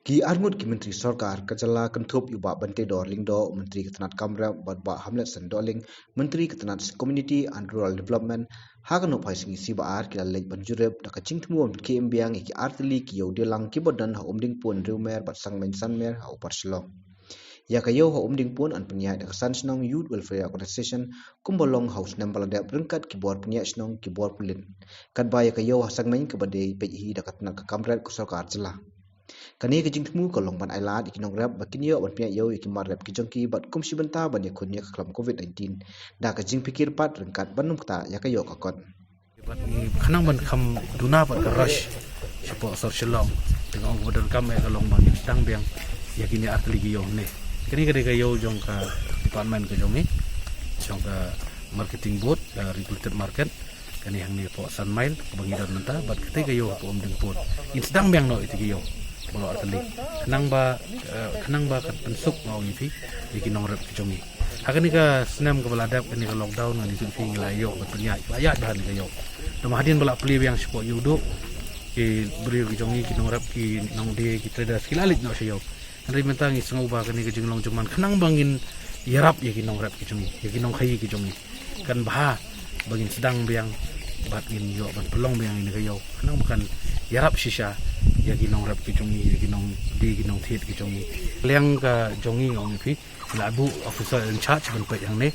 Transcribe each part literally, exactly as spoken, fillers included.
Ki arngut ki myntri sorkar ka jylla kynthup ïa u Bah Banteidor Lyngdoh, myntri ka tnat kam rep, bad Bah Hamletson Dohling, myntri ka tnat Community and Rural Development, ha kano phai sngi sngi ba ar ki la leit ban jurip da ka jingthmu ban khie im biang ïa ki artylli ki ïew dieng lang kiba don ha Umdingpun Riewmer bad Sangmeiñ Sanmer ha Upper Shillong. Ïa ka ïew ha Umdingpun yn pynïaid da ka san shnong Youth Welfare Organisation kumba long ha u snem ba la dep ryngkat ki bor pynïaid shnong, ki bor pulit. Katba ïa ka ïew ha Sangmeiñ kaba dei peit hi da ka tnat ka kam rep ka sorkar jylla. Kane ka jingthmu ka long ban ailad ïa ki nongrep ba kin ïoh ban pynïaid ïew ïa ki mar rep ki jong ki bad kum shi bynta ban ïakhun ïa ka khlam covid nineteen da ka jingpyrkhat pat ryngkat ban ym ktah ïa ka ïoh ka kot. Bad ngi khnang ban kham duna bad ka rush shapoh sor Shillong. Te nga ong kaba donkam eh ka long ba ngin sdang biang ïa kine artylli ki ïew ne. Kane ka dei ka ïew jong ka department ka jong ngi, jong ka marketing board, ka regulated market. Kane hangne hapoh San Mail kaba ngi don mynta, bad kata ka ïew hapoh Umdingpun. Ngin sdang biang noh ïa kata ka ïew ba la artylli. Khnang ba, eh, khnang ba kan pynsuk, nga ong ïa phi, ïa ki nongrep ki jong ngi. Ha kane ka snem kaba la dep, kane ka lockdown, ngan ïathuh ïa phi, ngi la ïoh ban pynïaid, la ïaid bha kane ka ïew. Te ma hadien ba la plie biang shapoh ïewduh, ki briew ki jong ngi, ki nongrep, ki nongdie, ki traders, ki la leit noh sha ïew. Hynrei mynta ngi sngew ba kane ka jinglong jingman khnang ba ngin ïarap ïa ki nongrep ki jong ngi, ïa ki nongkhaïi ki jong ngi. Kan bha ba ngin sdang biang bad ngin ïoh ban pynlong biang ïa kane ka ïew. Khnang ba kan ïarap shisha ïa ki nongrep ki jong ngi, ïa ki nongdie, ki nongthied ki jong ngi. Liang ka jong ngi, nga ong ïa phi, la buh officer in charge ban peit hangne.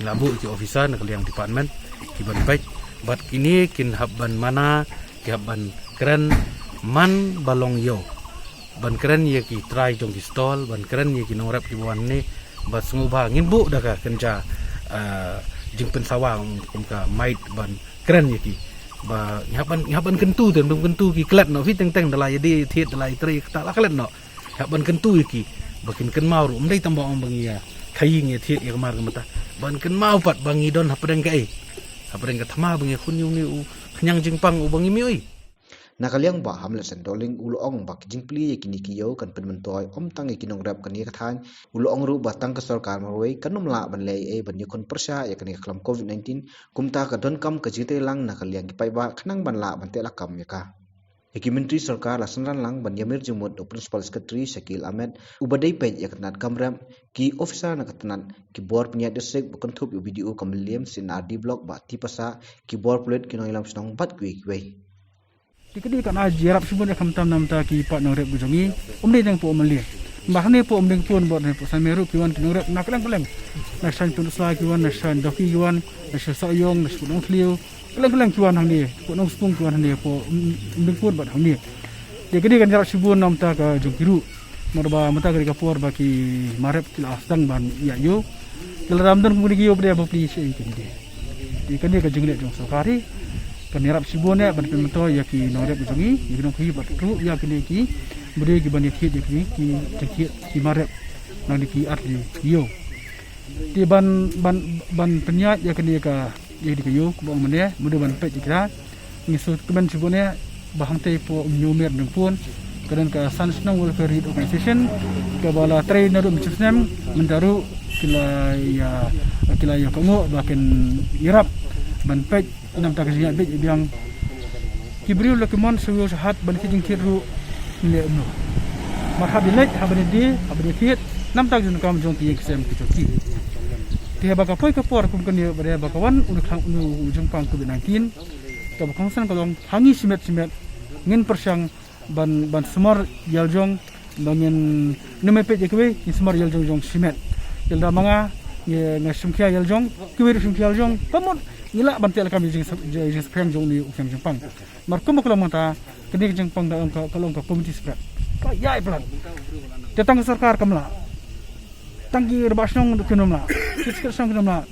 La buh ki officer na ka liang department ki ban peit. Bad kine kin hap ban mana, ki hap ban kren man ba long ïew. Ban kren ïa ki trai jong ki stall, ban kren ïa ki nongrep kiba wan hangne, ba sngewbha ngin buh da ka kynja, ah, jingpynsawa kum ka mic ban kren ïa ki. Ba ngi hap ban, ngi hap ban kyntu te, ban kyntu ki klet noh, phi teng teng da la ïadie thied, da la ïatrei kata la klet noh. Hap ban kyntu ïa ki ba kin kynmaw ruh, ym dei tang ba ong ba ngi ïa khaïi, ngi ïa thied ïa ka mar ka mynta. Ban kynmaw pat ba ngi don hapdeng kaei, hapdeng ka thma ba ngi ïakhun ïa une u khñiang jingpang uba ngi mih ïa u. Na ka liang Bah Hamletson Dohling u la ong ba ka jingplie ïa kine ki ïew kan pynmyntoi ym tang ïa ki nongrep kane ka thaiñ. U la ong ruh ba tang ka sorkar marwei kan ym lah ban leh ei ei ban ïakhun pyrshah ïa kane ka khlam covid nineteen, kumta ka donkam ka jingïatreilang na ka liang ki paidbah khnang ban lah ban teh lakam ïa ka. Ïa ki myntri sorkar la synran lang ban ïamir jingmut da u Principal Secretary Shakil Ahmed, uba dei peit ïa ka tnat kam rep, ki officer na ka tnat, ki bor pynïaid district ba kynthup ïa u B D O ka Mylliem, C and R D Block Bah T Passah, ki bor pulit, ki nongïalam shnong bad kiwei kiwei. Te ka dei ka na jingïarap shibun ïa khamtam namar ki paid nongrep ki jong ngi, ym dei tang hapoh Mylliem. Ba hangne hapoh Umdingpun bad hapoh Sanmer ruh ki wan ki nongrep na kylleng kylleng. Na shan Pynursla ki wan, na shan Doki ki wan, na shan Sohiong, na shan Nongthliew. Kylleng kylleng ki wan hangne, hapoh Nongspung ki wan hangne, hapoh Umdingpun bad hangne. Te ka dei ka jingïarap shibun namar ka jong ki ruh. Namar ba mynta ka dei ka por ba ki mar rep ki la sdang ban ïaid ïew. Ki la dang don kum kine ki ïew ba dei ba plie sha ïing kine. Te kane ka jingleh jong sorkar hi. Kan ïarap shibun ïa ban pynmyntoi ïa ki nongrep jong ngi, ïa ki nongkhaïi bad ruh ïa kine ki briew kiban ïathied ïa kine ki jingthied ki mar rep. Na kine ki artylli ki ïew. Te ban, ban, ban pynïaid ïa kane ka, ïa kane ka ïew, kumba ong mynne, mut ban peit ïa kita. Ngi sngewkmen shibun ïa, ba hangtei hapoh Umñiewmer Umdingpun ka don ka san shnong Welfare Youth Organization kaba la trei naduh mynshem snem, mynta ruh ki la ïa, ki la ïa kohnguh ba kin ïarap ban peit namar ka jingïaid beit biang. Ki briew la ki mon sha ïew sha hat ban ki jingthied ruh ngi leh kumno. Mar haba ïaleit, haba ïadie, haba ïathied, namar ka jingkam jong ki ïing ki sem ki jong ki. Te haba ka poi ka por kum kane ba dei ba ka wan u khang, u jingpang covid nineteen. Kaba kongsan ka long ha ngi shimet shimet ngin pyrshang ban, ban sumar ïa la jong, ba ngin, ngin ym peit ïa kiwei, ngin sumar ïa la jong jong shimet. Ïa la da ma nga, nga, nga shim khia ïa la jong, kiwei ruh shim khia ïa la jong, ba mut ngi lah ban teh lakam ïa jing, jing, jingsaphriang jong une u khñiang jingpang. Namar kumba ka long mynta, kane ka jingpang ka long ka, ka long ka community spread. Ka ïai palat. Te tang ka sorkar kam lah. Tang ki rangbah shnong ruh kim lah. Ki secretary shnong kim lah.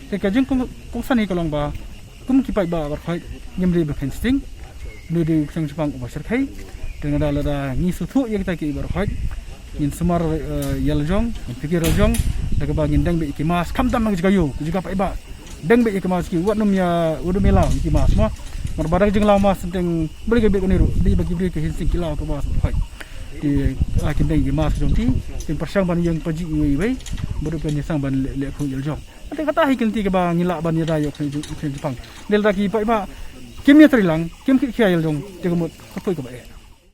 Te ka jingkong, kongsan hi ka long ba kum ki paidbah baroh khoit ngim dei ban kheiñ sting. Une u dei u khñiang jingpang uba shyrkhei. Te nga da lada ngi sngewthuh ïa kita kiei baroh khoit, ngin sumar, eh, ïa la jong, ngin pyrkhat ïa la jong da kaba ngin deng beit ïa ki mask, khamtam ha ki jaka ïew, ki jaka paidbah. Deng beit ïa ki mask, wat nym ïa, wat nym ïa law ïa ki mask mo. Namar ba da ka jinglaw mask teng, balei ka beit kane ruh, dei ba ki briew ki kheiñ sting ki law ki mask baroh khoit. Te, ah, kin deng ïa ki mask jong ki, kin pyrshang ban ïeng pajih iwei iwei, bad ruh kin ïaseng ban leh, leh khuid ïa la jong. Te kata hi ka lynti kaba ngi lah ban ïada ïa u khñiang jingpang. Lada ki paidbah kim ïatreilang, kim khit khia ïa la jong, te ka mut ka poi kaba eh.